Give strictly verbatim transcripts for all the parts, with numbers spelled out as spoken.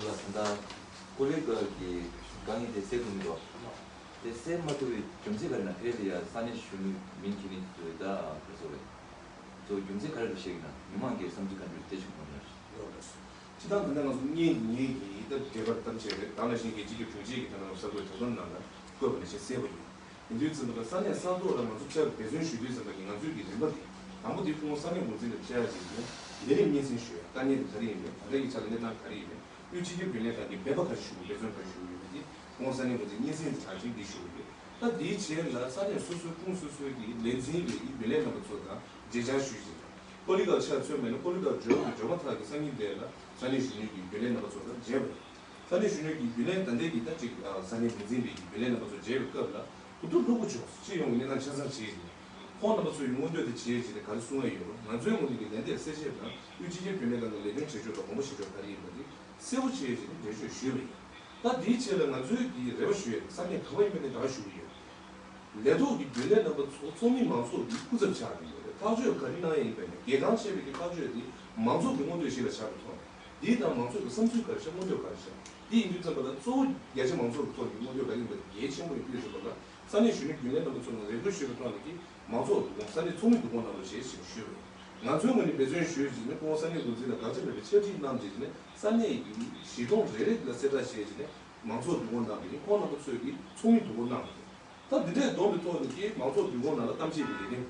ལ་ད་ལྟ་ཀོ་ལི་གྷལ་གྱི་དཀའ་ངལ་དེ་སེལ་ཐུབ་མི་འདུག་དེ་སེལ་མ་ཐུབ་པའི་རྒྱུ་མཚན་ག་རེ་ན། ཕལ་ལ་ཡ་ས་གནས་གཞོན་ནུ་མིང་འཁྱེར་མཁན་ཚོས་ད་ག་རེ་ཟེར་བས། ཚོ་རྒྱུ་མཚན་ག་རེ་རེད་བཤད་ཀྱི་ན། མི་མང་གིས་བསམ་ཚུལ་ག་འདྲ་བལྟས་བྱུང་བ་རེད། ལགས་སོ། སྤྱིར་བཏང་ད་ལྟ་ང་ཚོ་སྔོན་གྱི་ངས་ཀྱིས་ད་འབྲེལ་བར་གཏམ་བཤད་རེད། དེ་ནང་བཞིན་གྱི་སྤྱི་ཁྱབ་དྲུང་ཆེ་གིས་ད་ལྟ་གསར་འགོད་བརྡ་དོན་ནང་ལ་བཀོད་པ་ནང་བཞིན་གསལ་པོ་ཡིན། ཡིན་དུས་ཙམ་པ་ལ་ས་གནས་ས་ཐོག་ལ་ང་ཚོ་ཕྱག་འབད་བརྩོན་ཞུ་དུས་ཙམ་པ་གི་ང་ཚོའི་གི་རིམ་པ་དེ། དང་པོ་དེ་སྐུ་ངོ་ས་གནས་འགོ་འཛིན་ལ་བཅར་ཡ་ཅིག་ཡིན་ན། ལས་རིམ་སྙན་སེང་ཞུ་ཡ། དཀའ་ངལ་དེ་ག་རེ་ཡིན་མིན། ད་ལྟའི་གི་ཆ་ལ་གནས་སྟངས་ག་རེ་ཡིན་མིན། དབུས་སྤྱི་ཁྱབ་རྒྱུན་ལས་ཁང་གི་འབད་པ་ག་རེ་ཞུ་དགོས། འབད་བརྩོན་ག་རེ་ཞུ་དགོས་ཡོད་མེད་དེ་སྐུ་ངོ་ས་གནས་འགོ་འཛིན་སྙན་སེང་དེ་གྲངས་ཅན་འདི་ཞུ་གི་ཡོད། ད་དེའི་རྗེས་ལ་ས་གནས་སོ་སོའི་ཁོངས་སོ་སོའི་གི་ལས་འཛིན་གྱི་རྒྱུན་ལས་རྣམ་པ་ཚོ་དང་མཇལ་བཅར་ཞུས་ཤིང་། ཀོ་ལི་གྷལ་ཆ་མཚོན་པ་ཡིན་ན། ཀོ་ལི་གྷལ་འབྱོར་དུ་འབྱོར་མ་ཐག་གི་སང་ཉིན་དེ་ལ་ས་གནས་གཞོན་ནུའི་གི་རྒྱུན་ལས་རྣམ་པ་ཚོ་དང་མཇལ་བ་ཡིན། ས་གནས་གཞོན་ནུའི་གི་རྒྱུན་ལས་ད་ལྟའི་གི་ད་ཅིག་ཨ་ས་གནས་འགོ་འཛིན་པའི་གི་རྒྱུན་ལས་རྣམ་པ་ཚོ་མཇལ་བའི་སྐབས་ལ་གོ་བསྡུར་ལྷུག་པོ་བྱུང་། སྤྱི་ཡོངས་ཀྱི་གནས་སྟངས་ཆ་ཚང་བྱས་ནས། ཁོང་རྣམ་པ་ཚོའི་མངོན་འདོད་དེ་བྱས་བྱས་ནས་ག་རེ་གསུང་ཡ་ཡོད་པ། ང་ཚོའི་ངོས་ནས་ཀྱི་ལན་འདེབས་གསལ་བཤད་དང་དབུས་སྤྱི་ཁྱབ་རྒྱུན་ལས་ཁང་གི་ལས་དོན་བྱེད་ཕྱོགས་དང་དགོངས་པ་བཞེས་ཕྱོགས་ག་རེ་ཡིན་པ་དེ་གསལ་པོ་བྱས་བྱས་ནས་འགྲེལ་བརྗོད་ཞུས་པ་ཡིན། ད་དེའི་ཆེད་ལ་ང་ཚོའི་གི་རེ་བ་ཞུ་ཡ་ས་གནས་ག་པར་ཡིན་པ་ནས་ད་ག་ཞུ་གི་ཡོད། ལས་ཐོག་གི་རྒྱུན་ལས་རྣམ་པ་ཚོ་ཚོགས་མི་མང་ཚོགས་ཀྱི་སྐུ་ཚབ་ཆགས་ཀྱི་ཡོད་རེད། ཐག་གཅོད་ག་རེ་གནང་ཡ་ཡིན་པ་ནས་གལ་འགངས་ཆེ་བའི་གི་ཐག་གཅོད་དེ་མང་ཚོགས་ཀྱི་མངོན་འདོད་གཞི་ལ་བཞག་པའི་ཐོག་ནས། འདིའི་ནང་མང་ཚོགས་ཀྱི་བསམ་ཚུལ་ག་རེ་ཤར། མངོན་འདོད་ག་རེ་ཤར། འདི་ཡིན་དུས་ཙམ་པ་ལ་གཙོ་བོ་རྒྱ་ཆེ་མང་ཚོགས་ཀྱི་ཐོག་ནས་མངོན་འདོད་ག་རེ་ཡིན་པ་དེ་གལ་ཆེན་པོ་ཡིན་དུས་ཙམ་པ་ལ་ས་གནས་གཞོན་ནུ་རྒྱུན་ལས་རྣམ་པ་ཚོ་ལ་རེ་སྐུལ་ཞུས་པའི་ཐོག་ནས་ཀྱི་མང་ཚོགས་འདུ་ཁང་། ས་གནས་ཚོགས་མི་འདུ་ཁང་ནང་ལ་བཞེས་ཞེས་ཞུས་པ་རེད། ང་ཚོའི་ངོས་ནས་འབད་བརྩོན་ཞུས་བྱས་ནས་སྐུ་ངོ་ས་གནས་འགོ་འཛིན་ལ་དགག་བྱ་མེད་པའི་ཕྱག་བྲིས་གནང་བྱས་ནས་ས་གནས་ཀྱི་གཞིས་གྲོང་རེ་རེ་ལ་གསལ་བསྒྲགས་བྱས་བྱས་ནས་མང་ཚོགས་འདུ་ཁང་ནང་དུ་ཡིན། ཁོང་རྣམ་པ་ཚོས་ཀྱི་ཚོགས་མི་འདུ་ཁང་ནང་དུ། ད་འདི་འདྲས་བསྡོམས་པའི་ཐོག་ནས་ཀྱི་མང་ཚོགས་འདུ་ཁང་ནང་ལ་གཏམ་བཤད་ཀྱི་ལས་རིམ་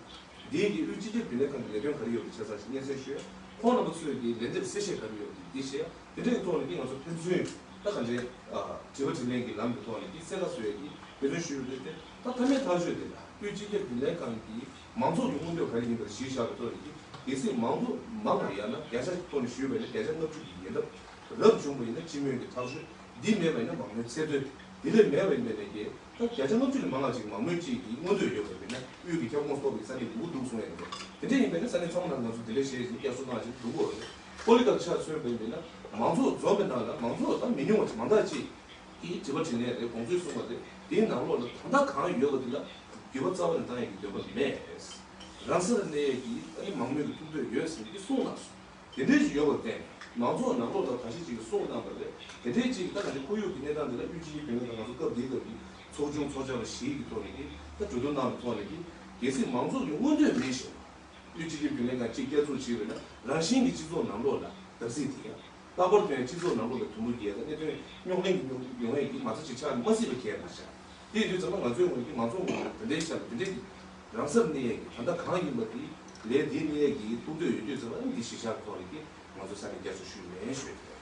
འདིའི་ཀྱི་དབུས་སྤྱི་ཁྱབ་རྒྱུན་ལས་ཁང་གི་ལས་དོན་ག་རེ་ཡོད་པ་ཆ་ཚང་ཞིག་སྙན་སེང་ཞུ་ཡ། ཁོང་རྣམ་པ་ཚོས་ཀྱི་ལན་འདེབས་གསལ་བཤད་ག་རེ་ཡོད་པ་འདི་བཤད་ཡ། དེ་འདྲས་ཀྱི་ཐོག་ནས་ཀྱི་ང་ཚོ་ཕན་ཚུན་ད་ག་འདྲའི་ཨ་དྲི་བ་དྲིས་ལན་གྱི་ལམ་གྱི་ཐོག་ནས་ཀྱི་གསལ་ཁ་བཟོ་ཡ་གི་འབད་བརྩོན་ཞུས་པ་རེད་དེ། ད་མཐའ་མའི་ཐག་གཅོད་དེ་ལ་དབུས་སྤྱི་ཁྱབ་རྒྱུན་ལས་ཁང་གིས་མང་ཚོགས་ཀྱི་མངོན་འདོད་ག་རེ་ཡིན་པར་གཞི་བཞག་པའི་ཐོག་ནས་ཀྱི་གལ་སྲིད་མང་ཚོགས་མང་བ་ཡང་ན་བརྒྱ་ཆ་ཐོག་ནས་ཞུས་པ་ཡིན་ན་བརྒྱ་ཆ་ལྔ་བཅུ་ཡི་ཉེ་འདབས། རབ་བྱུང་བ་ཡིན་ན་སྤྱི་མོས་ཀྱི་ཐག་གཅོད། འདི་མེད་པ་ཡིན་ན་མང་མོས་ཚད་མཐོའི། འདི་ལས་མེད་པ་ཡིན་པ་ཡིན་ན་ཀྱི་ད་བརྒྱ་ཆ་ལྔ་བཅུ་ལས་མང་བ་ཅིག་མང་མོས་ཅིག་གི་མངོན་འདོད་ཡོད་པ་ཡིན་ན་དབུས་ཀྱི་ཁྱབ་ཁོངས་གཏོགས་པའི་ས་གནས་སྒུག་འདུག་གསུང་ཡ་ཡིན་པས། དེ་འདྲ་ཡིན་པ་ཡིན་ན་ས་གནས་ཚང་མ་ནང་ང་ཚོ་འདི་འདྲ་བཤད་ཅིག་བསྐྱར་གསོ་གནང་ཅིག་འདུག་གོ་རེད། ཀོ་ལི་གྷལ་ཆ་མཚོན་པ་ཡིན་པ་ཡིན་ན་མང་ཚོགས་འཛོམས་པའི་ནང་ལ་མང་ཚོགས་ད་མི་ཉུང་བ་ཅིག་མང་དག་ཅིག་གིས་དྲི་བ་དྲིས་ལན་རེད། དགོངས་ཚུལ་གསུངས་པ་རེད། དེའི་ནང་ལོགས་ལ་ད་ལྟ་གང་ཡོད་པ་དེ་ལ་འགྱུར་བ་རྩ་བ་ནས་བཏང་ཡ་གི་འདོད་པ་མེད། རང་སར་གནས་ཡ་གི་ཨ་ནི་མང་མོས་ཀྱི་ཐུགས་འདོད་ཡོད་ཟེར་ནས་གསུངས་གནང་སོང་། དེ་འདྲའི་ཞིག་ཡོད་པར་བརྟེན། མང་ཚོགས་ནང་ལོགས་ལ་ཁ་ཤས་ཅིག་གིས་གསུངས་གནང་བ་རེད། དེ་འདྲའི་ཅིག་ད་ང་ཚོ་ཁོར་ཡུག་གི་གནས་སྟངས་འདི་ལ་དབུས་སྤྱི་ཁྱབ་རྒྱུན་ལས་ཁང་ང་ཚོ་སྐབས་འདིའི་སྐབས་ཀྱི་ཚོགས་ཆུང་ཚོགས་བཅར་བ་ཞིག་གི་ཐོག་ནས་ཀྱི་ད་གྲོས་བསྡུར་གནང་བའི་ཐོག་ནས་ཀྱི་གལ་སྲིད་མང་ཚོགས་ཀྱི་མངོན་འདོད་མེད་བཞིན་དབུས་སྤྱི་ཁྱབ་རྒྱུན་ལས་ཁང་གཅིག་བསྐྱར་འཛུགས་བྱས་པ་ཡིན་ན་རང་བཞིན་གྱིས་སྤྱི་ཚོགས་ནང་ལོགས་ལ་བརྡབ་གསིག་དེ་ཡང་། ལྷག་པར་དུ་ཡང་སྤྱི་ཚོགས་ནང་ལོགས་ལ་དུམ་བུ་བརྒྱད་དང་གནད་དོན་རྙོག་གླེང་གི་ཡོང་ཡོང་ཡས་ཀྱི་མ་རྩ་ཅིག་ཆགས་མ་སྲིད་པ་གལ་ཆེན་པོ་ཆགས། དེ་ཡིན་དུས་ཙམ་པ་ང་ཚོའི་ངོས་ཀྱི་མང་ཚོགས་ངོས་ནས་དེ་འདྲའི་ཆ་ལ་དེ་འདྲའི་གི་རང་སར་གནས་ཡས་ཀྱི་ད་ལྟ་གང་ཡིན་པ་དེ་ལས་དེ་གནས་ཡས་ཀྱི་ཐུགས་འདོད་ཡོད་དུས་ཙམ་པ་ཨ་ནི་འདི་གཞི་བཞག་ཐོག་ནས་ཀྱི་ང་ཚོ་ས་གནས་བསྐྱར་གསོ་ཞུས་མེད་ཞུས་ཡོད།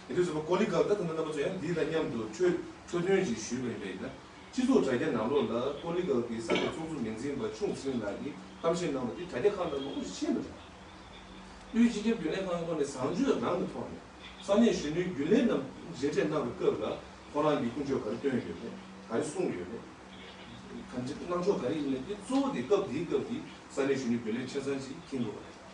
དེ་དུས་ཙམ་པ་ཀོ་ལི་གྷལ་ད་ད་ལྟ་རྣམ་པ་ཚོ་ཡང་འདི་དང་མཉམ་དུ་འཕྲོས་འཕྲོས་དོན་ཅིག་ཞུས་པ་ཡིན་པས་ན། སྤྱི་ཚོགས་དྲ་རྒྱ་ནང་ལོགས་ལ་ཀོ་ལི་གྷལ་གྱི་ས་གནས་ཚོགས་གཙོ་མིང་འཛིན་པ་ཆུང་ཚིང་ལགས་ཀྱིས་གཏམ་བཤད་གནང་བ་དེ་དྲ་རྒྱ་ཁག་ནང་མང་པོ་ཞིག་ཕྱིན་པ་རེད། དབུས་སྤྱི་ཁྱབ་རྒྱུན་ལས་ཁང་གི་ཐོག་ནས་བཟང་སྤྱོད་རང་གི་ཐོག་ནས་ས་གནས་གཞོན་ནུའི་རྒྱུན་ལས་རྣམས་མཇལ་འཕྲད་གནང་བའི་སྐབས་ལ་ཁོ་རང་གིས་ཀུན་སྤྱོད་ག་རེ་སྟོན་ཡོད་མེད། ག་རེ་གསུངས་ཡོད་མེད། གང་ཅི་གནང་ཕྱོགས་ག་རེ་ཡིན་མིན་དེ་གཙོ་བོ་དེ་སྐབས་དེའི་སྐབས་དེ་ས་གནས་གཞོན་ནུའི་རྒྱུན་ལས་ཆ་ཚང་ཞིག་མཁྱེན་དགོས་པ་རེད།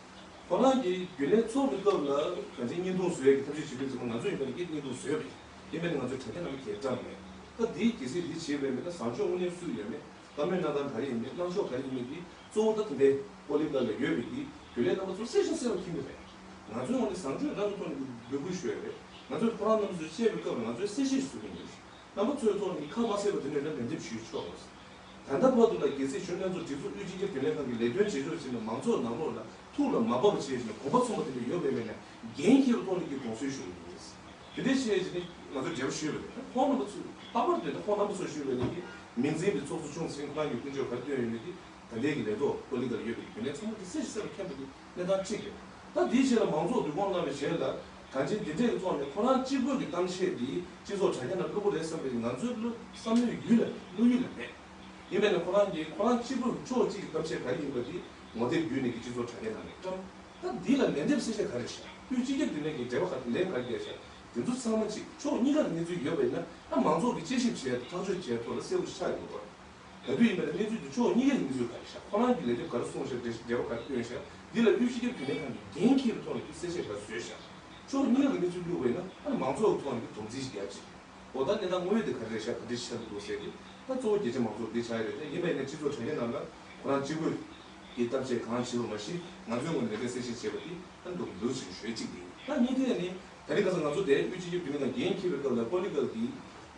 ཁོ་རང་གིས་རྒྱུན་ལས་ཚོགས་པའི་སྐབས་ལ་གང་ཅི་བརྙན་ཐུང་བཟོ་ཡས་ཀྱི་ཐབས་ཤེས་བྱེད་དུས་ཙམ་པ་ང་ཚོ་ཡིན་པ་ནི་ཀྱིས་བརྙན་ཐུང་བཟོས་པ་ཡིན། ཡིན་པ་ནི་ང་ཚོའི་དྲ་རྒྱ་ནང་ལ་གས་བཀྲམ་མེད། ད་འདིའི་གལ་སྲིད་འདི་བྱེད་པའི་མེད་ན་བཟང་ཕྱོགས་དངོས་གནས་སུ་ཡོད་མེད། བཀའ་མོལ་གནང་སྟངས་ག་རེ་ཡིན་མིན། གནང་ཕྱོགས་ག་རེ་ཡིན་མིན་འདི་གཙོ་བོ་ད་དེ་འདྲའི་ཀོ་ལི་གྷལ་ལ་ཡོད་པའི་གི་རྒྱུན་ལས་རྣམ་པ་ཚོ་གསལ་ཤིང་གསལ་བ་མཁྱེན་གྱི་རེད། ང་ཚོའི་ངོས་ནས་བཟང་སྤྱོད་རང་གི་ཐོག་ནས་འབོད་སྐུལ་ཞུ་ཡ་རེད། ང་ཚོས་ཁོ་རང་རྣམ་པ་ཚོས་བཤད་པའི་སྐབས་ལ་ང་ཚོས་གསལ་བཤད་ཞུ་གི་ཡིན། རྣམ་པ་ཚོའི་ཐོག་ནས་ཁ་མ་གསལ་བ་དེ་འདྲ་ཡོད་ན་ལན་འདེབས་ཞུས་ཆོག་ལ། ད་ལྟ་བར་དུ་ལ་རྒྱལ་སྲས་གཞོན་ནུ་ལྷན་ཚོགས་སྒྲིག་འཛུགས་དབུས་སྤྱི་ཁྱབ་རྒྱུན་ལས་ཁང་གི་ལས་དོན་བྱེད་ཕྱོགས་ཕྱིན་ནས་མང་ཚོགས་ནང་ལོགས་ལ་ཐུགས་ལ་མ་བབས་པ་བྱས་ནས་གོམ་པ་ཚུགས་པ་དེ་འདྲ་ཡོད་པའི་མེད་ན་འགན་འཁྱེར་བའི་ཐོག་ནས་ཀྱི་དགོངས་སེལ་ཞུ་གི་ཡིན། དེ་འདྲའི་བྱས་ནས་ང་ཚོས་འབྲེལ་བ་ཞུས་པ་རེད། ཁོང་རྣམ་པ་ཚོས་ལྷག་པར་དུ་ཁོང་རྣམ་པ་ཚོས་ཞུས་པ་ནི་གི་མིང་འཛིན་པའི་ཚོགས་གཙོ་ཆུང་ཚེ་རིང་ཁོ་རང་གི་ཀུན་སྤྱོད་ག་རེ་སྟོན་ཡོད་མེད་དེ། ད་ལྟའི་གི་ལས་ཐོག་ཀོ་ལི་གྷལ་ལ་ཡོད་པའི་རྒྱུན་ལས་ཚང་མ་གི་གསལ་ཞིང་གསལ་བ་མཁྱེན་པ་གི་གནས་སྟངས་གཅིག་རེད། ད་དེའི་རྗེས་ལ་མང་ཚོགས་འདུ་ཁང་གནང་བའི་རྗེས་ལ་གང་ཅི་འདི་འདྲའི་གི་ཐོག་ནས་ཁོ་རང་གཅིག་པོའི་གི་གཏམ་བཤད་འདི་སྤྱི་ཚོགས་དྲ་རྒྱ་ནང་བླུག་གི་རེད་བསམ་པའི་ང་ཚོའི་བློ་བསམ་བློའི་ཡུལ་ལ་བློ་ཡུལ་ལ་མེད། ཡིན་པས་ན་ཁོ་རང་གིས་ཁོ་རང་གཅིག་པུ་ཕྱོགས་གཅིག་གི་གཏམ་བཤད་ག་རེ་ཡིན་པ་དེ་ངོ་དེབ་བརྒྱུད་ནས་ཀྱི་སྤྱི་ཚོགས་དྲ་རྒྱ་ནང་ནས་བཀྲམ། ད་འདི་ལ་ལན་འདེབས་གསལ་བཤད་ག་རེ་བྱ། དབུས་སྤྱི་ཁྱབ་རྒྱུན་ལས་ཀྱི་འབྲེལ་བ་ག་ལན་ག་རེ་བྱ། དེ་ཚོ་ཚང་མ་གཅིག་ཕྱོགས་གཉིས་ཀ་ལ་གནས་ཚུལ་ཡོད་པ་ཡིན་ན་ཨ་མང་ཚོགས་ཀྱིས་དཔྱད་ཞིབ་བྱས་ཐག་གཅོད་བྱས་ཐོག་ལ་གསལ་པོ་ཆགས་ཡོང་གི་རེད། ག་དུས་ཡིན་པ་ན་གནས་ཚུལ་དེ་ཕྱོགས་གཉིས་ཀའི་གནས་ཚུལ་ག་རེ་བྱ། ཁོ་རང་གིས་ལན་འདེབས་ག་རེ་གསུངས་བྱ། འབྲེལ་བ་ག་རེ་བསྐྱོན་བྱ། འདི་ལ་དབུས་སྤྱི་ཁྱབ་རྒྱུན་ལས་ཁང་གིས་འགན་འཁྱེར་བའི་ཐོག་ནས་ཀྱི་གསལ་བཤད་ག་རེ་བཟོས་བྱ། ཕྱོགས་གཉིས་ཀ་གི་གནས་ཚུལ་བླུགས་པ་ཡིན་ན་ཨ་ནི་མང་ཚོགས་ཀྱི་ཐོག་ནས་ཀྱི་དོགས་འཛིན་ཞིག་རྒྱབ་ཅིག་འོ་ད་གནས་སྟངས་དངོས་ཡོད་དེ་ག་རེ་རེད་ཤག་ག་འདྲ་ཞིག་ཆགས་འདུག་ཟེར་ཏེ། ད་གཙོ་བོ་རྒྱ་ཆེ་མང་ཚོགས་འདི་ཆགས་ཡོད་རེད་དེ། ཡིན་པ་ཡིན་ན་སྤྱི་ཚོགས་དྲ་རྒྱ་ནང་ལ་ཁོ་རང་གཅིག་པུས་ཀྱི་གཏམ་བཤད་གང་བྱས་པ་མ་གཞི་ང་ཚོའི་ངོས་ནས་ལས་ཀ་གསལ་བཤད་བྱས་པ་དེ་ཨ་འདུག་འདུག་ཅིག་ཞུ་ཡ་གཅིག་དེ་ཡིན། ད་གཉིས་དེ་ནི་ ད་རིང་ཁ་སང་ང་ཚོ་དེ་དབུས་སྤྱི་ཁྱབ་རྒྱུན་ལས་ཁང་འགན་འཁྱེར་བའི་སྐབས་ལ་ཀོ་ལི་གྷལ་གྱི་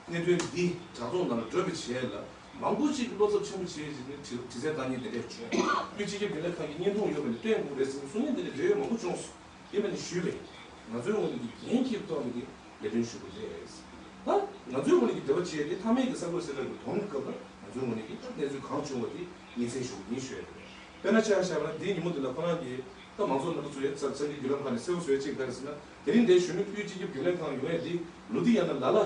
གནད་དོན་འདི་དྲ་ཐོག་ནང་ལ་བགྲོད་པའི་ཆེད་ལ་མང་པོ་ཞིག་གིས་བློ་འཚབ་ཆེན་པོ་བྱས་བྱས་ནས་དྲི་དྲི་རྩད་བཏང་མཁན་དེ་འདྲས་བྱུང་། དབུས་སྤྱི་ཁྱབ་རྒྱུན་ལས་ཁང་གི་བརྙན་ཐུང་ཡོད་པ་ནས་སྟོན་དགོས་རེད་ཟེར་ནས་གསུང་མཁན་དེ་འདྲས་འབྲེལ་ཡོད་མང་པོ་བྱུང་སོང་། ཡིན་པ་ནི་ཞུས་པས། ང་ཚོའི་ངོས་ནས་ཀྱི་འགན་འཁྱེར་ཐོག་ནས་ཀྱི་ལས་དོན་ཞུ་དགོས་རེད། ད་ང་ཚོའི་ངོས་ནས་ཀྱི་འབྲེལ་བ་བྱས་ཏེ་མཐའ་མའི་གི་ས་ཁུལ་གསར་པ་གི་བསྡོམས་སྐབས་ལ་ང་ཚོའི་ངོས་ནས་ཀྱི་ད་གནས་ཚུལ་གང་བྱུང་བ་དེ་སྙན་སེང་ཞུ་གི་ཡིན་ཞུ་ཡ་རེད། དཔེར་ན་ཆ་བཞག་པ་ན་དེའི་ཉིན་མོ་དེ་ལ་ཁོ་རང་གིས་ད་མང་ཚོགས་རྣམ་པ་ཚོ་ཡ་ཚ་ཚ་གི་བརྒྱུད་ལམ་ཁག་ནས་གསལ་པོ་བཟོ་ཡ་གཅིག་ག་རེ་ཟེར་ན། དེ་རིང་འདིར་གཞོན་ནུ་དབུས་སྤྱི་ཁྱབ་རྒྱུན་ལས་ཁང་ཡོང་ཡ་འདི་ལོ་འདི་ཡང་ན་ལ་ལ་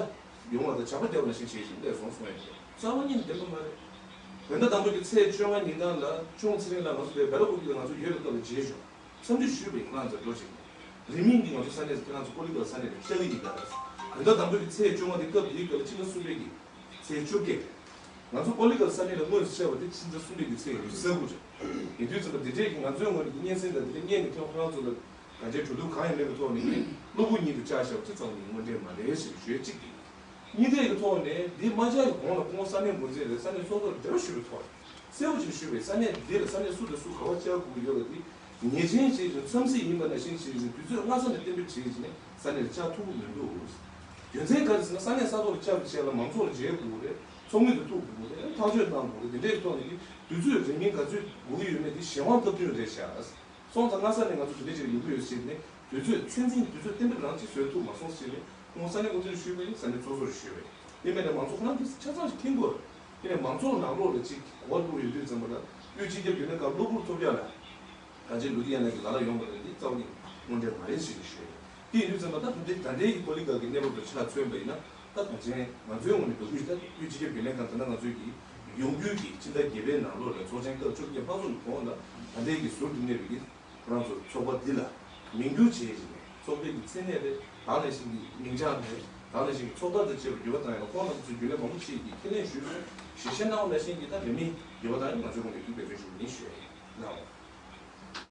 ཡོང་བ་དང་ཇག་པ་བསྡད་པ་ནང་བཞིན་བྱེད་བཞིན་བསྡད་སོང་གསུང་ཡ་རེད། རྩ་བ་ཉིད་ནས་བདེན་པ་མ་རེད། བོད་ཟླ་དང་པོ་གི་ཚེས་བཅོ་ལྔ་ཉིན་གང་ལ་ཁྱུང་ཚེ་རིང་ལགས་ང་ཚོ་དེ་སྦེ་ལ་ཀུ་ཀི་ལ་ང་ཚོ་ཡོད་པའི་སྐབས་ལ་མཇལ་བྱུང་། འཚམས་འདྲི་ཞུས་པས་ཁོ་རང་ཚོ་འགྲོ་ཅིག་རིང་མིན་གྱི་ང་ཚོ་ས་གནས་སུ་ཁྱེད་རང་ཚོ་ཀོ་ལི་གྷལ་ས་གནས་ལ་བཅར་གྱི་ཡིན་ད། བོད་ཟླ་དང་པོ་གི་ཚེས་བཅོ་ལྔ་དེ་སྐབས་དེའི་སྐབས་ལ་སྤྱི་ཟླ་གསུམ་པའི་གི་ཚེས་བཅོ་བརྒྱད། ང་ཚོ་ཀོ་ལི་གྷལ་ས་གནས་ལ་དངོས་སུ་བཅར་བ་དེ་ཕྱི་ཟླ་གསུམ་པའི་གི་ཚེས་ཉི་ཤུ་རྩ་དགུ་རེད། ཡིན་དུས་ཙམ་པ་འདི་འདྲས་ཀྱི་ང་ཚོའི་ངོས་ནས་ཀྱི་སྙན་སེང་དང་དེ་འདྲས་རྙེད་ནས་ཁྱོད་ཁོ་རང་ཚོ་ལ་གང་ཅི་གྲོས་བསྡུར་གང་ཡང་མེད་པའི་ཐོག་ནས་ཀྱི་གློ་བུར་ཉིད་དུ་བཅར་བཞག་པ་དེ་ཙམ་ནི་དངོས་འབྲེལ་མ་རེད་ཞེས་ཞུ་ཡ་གཅིག་ཡིན། གཉིས་ཀའི་ཐོག་ནས་འདི་མ་བཅར་གྱི་གོང་ལ་ཁོང་ས་གནས་འགོ་འཛིན་རེད། ས་གནས་ཚོགས་གཙོར་འབྲེལ་བ་ཞུས་པའི་ཐོག་གསལ་པོ་ཅིག་ཞུས་པས། ས་གནས་འདི་ལ་ས་གནས་སུ་དང་སུ་ག་པར་བཅར་དགོས་ཀྱི་ཡོད་པ་འདི་ངེས་ཅན་བྱས་ཤིང་མཚམས་སྲིད་ཡིན་པ་ནང་བཞིན་བྱས་ཤིང་དུས་ཚོད་སྔ་ས་ནས་གཏན་འབེབས་བྱས་ཤིང་ནས་ས་གནས་ལ་བཅར་ཐུབ་ཀྱི་མི་འདུག་རྒྱུ་མཚན་ག་རེ་ཟེར་ན། ས་གནས་ས་ཐོག་ལ་བཅར་བའི་ཆེད་ལ་མང་ཚོགས་ལ་མཇལ་དགོས་རེད། ཚོགས་མི་དང་ཐུག་དགོས་རེད། ཐག་གཅོད་གནང་དགོས་རེད། འདི་འདྲའི་ཐོག་ནས་ཀྱི་དུས་ཚོད་རིང་མིན་ག་ཚོད་དགོས་ཀྱི་ཡོད་མེད་དེ་གཞན་དབང་སྟབས་བསྟུན་རེད་ཤག་སོང་ཙང་སྔ་ས་ནས་ང་ཚོ་དེ་འདྲ་ཅིག་ཡོང་གི་ཡོད་ཟེར་ནས་དུས་ཚོད་ཚད་འཛིན་དུས་ཚོད་གཏན་འབེབས་རང་ཅིག་བཟོས་ཐུབ་མ་སོང་ཟེར་ནས་ཁོང་ས་གནས་འགོ་འཛིན་ལ་ཞུས་པ་ཡིན། ས་གནས་ཚོགས་གཙོར་ཞུས་པ་ཡིན། དེ་མིན་ནས་མང་ཚོགས་ཁོ་རང་གིས་ཆ་ཚང་ཞིག་མཁྱེན་དགོས། དེ་ནས་མང་ཚོགས་ནང་ལོགས་ལ་ཅིག་གོ་བ་བླུགས་ཡོང་དུས་ཙམ་པ་ལ་དབུས་སྤྱི་ཁྱབ་རྒྱུན་ལས་ཁང་གློ་བུར་ཐོབ་ཡག་ལ་གང་ཅི་ལུ་དི་ཡ་ན་གི་ལ་ལ་ཡོང་བ་རེད། འདི་རྩ་བ་ནས་དངོས་འབྲེལ་མ་རེད་ཞེས་ཞུས་ཡོད། དེ་ཡིན་དུས་ཙམ་པ་ད་ད་ལྟའི་ད་ལྟའི་གི་ཀོ་ལི་གྷལ་གི་གནས་བབ་དང་ཆ་མཚོན་པ་ཡིན་ན། ད་གང་ཅི་ང་ཚོའི་ངོས་ནས་དུས་དབུས་ད་དབུས་སྤྱི་ཁྱབ་རྒྱུན་ལས་ཁང་ད་ལྟ་ང་ཚོའི་གི་ཡོང་རྒྱུའི་གི་ཕྱི་ཟླ་བརྒྱད་པའི་ནང་ལོགས་ལ་ཚོགས་ཆེན་སྐབས་བཅོ་བརྒྱད་ལྷག་ཙམ་གྱི་གོང་ལ་ད་ལྟའི་གི་ཟུར་དུ་གནས་པའི་གི་ཁོ་རང་ཚོ་ཚོགས་པ་འདི་ལ་མིང་བསྒྱུར་བྱས་ཀྱི་ནས་ཚོགས་པའི་གི་མཚན་གནས་རེད། ད་ནང་བཞིན་གྱི་མིང་བྱང་རེད། ད་ནང་བཞིན་གྱི་ཚོགས་བརྡ་དང་བཅས་པ་བརྒྱུད་པ་དང་ཡང་ཁོང་རྣམ་ཚོས་རྒྱུན་ལས་མང་པོ་ཞིག་གིས་ཁས་ལེན་ཞུས་སོང་། ཞིབ་བཤེར་གནང་བ་ནང་བཞིན་གྱི་ད་རིང་མིན་བརྒྱུད་པ་དང་ཡང་ང་ཚོའི་ངོས་ནས་ཐུགས་ཕན་ཚུན་ཞུ་གི་ཡིན་ཞུ་ཡ་ཡིན། གནང་བ།